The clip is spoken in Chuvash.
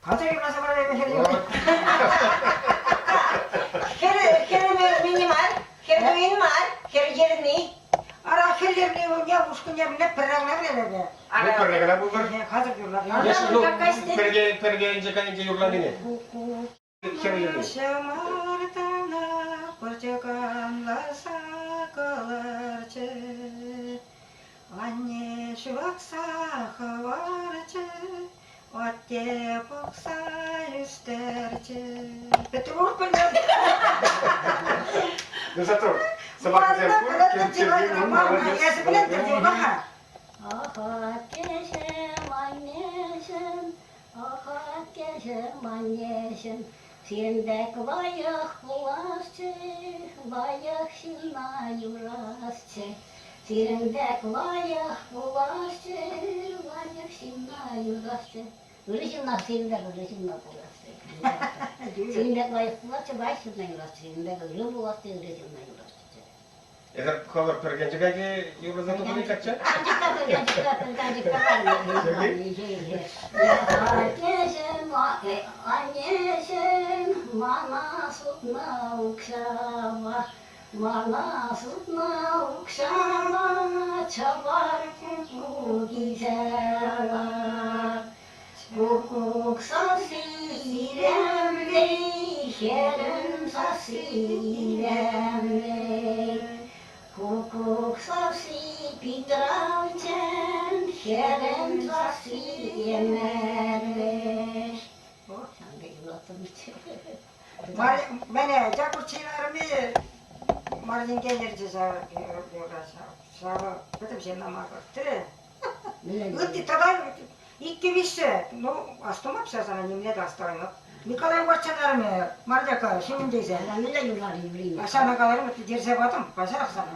Хатӗр юрласа параймӑн хӗр юрри. Хӗр хӗрӗме мӗне мар, хӗр туйӑн мар, хӗр йӗрни. Ара хӗр йӗрни унне ушкӑнне мӗнле пӗрре кӑна вӗренӗ. Ну, пӗрре кӑна пултӑр. Хатӗр юрлар. Пӗрге пӗрге ӗнчӗ кайӗнче юрланине. Хӗр йӗрни. Ҫӑмартана пӑрчӑканласа кӑларчӗ. Анне ҫуратса хӑварчӗ. Атте пӑхса ӳстерчӗ. Петров пӗлет. Ну зато сӑмахӗсем пур, Эсӗ пӗлетӗр юрла-ха. Ах, аттеҫӗм, аннеҫӗм, ах, аттеҫӗм, аннеҫӗм, сирӗн пек лайӑх пуласчӗ, лайӑх ҫынна юрасчӗ. Сирӗн пек лайӑх пуласчӗ, лайӑх ҫынна юрасчӗ. Ырӑ ҫынна сирӗн пек ырӑ ҫынна пуласчӗ. Сирӗн пек лайӑх пуласчӗ, лайӑх ҫынна юрасчӗ. Сирӗн пек ырӑ пуласчӗ, ырӑ ҫынна юрасчӗ. Эсӗр хӑвӑр пӗркенчӗк ачи юрласа тухнӑ качча? Аттеҫӗм, аннеҫӗм, мана сутнӑ укҫапа Мана сутнӑ укҫана чӑвар куккук илсе лар. Куккук сасси илемлӗ, хӗрӗм сасси илемлӗ. Куккук сасси питравчен, хӗрӗм сасси ӗмӗрлӗ. Ҫавӑн пек юрлаттӑмччӗ. Мене Якур арми Маринке ерчӗ ҫавӑ пӗтӗм ҫынна макӑртрӗ. Ытти тата иккӗ-виҫҫӗ, ну, астумап ҫав сана, нимле те астӑваймӑп. Николай Егоровичӑн арӑмӗ Мардяка ҫумӗнче. Мӗнле юрларӗ Юрий? Ҫавна каларӑм, йӗрсе патӑм, паҫарах сана.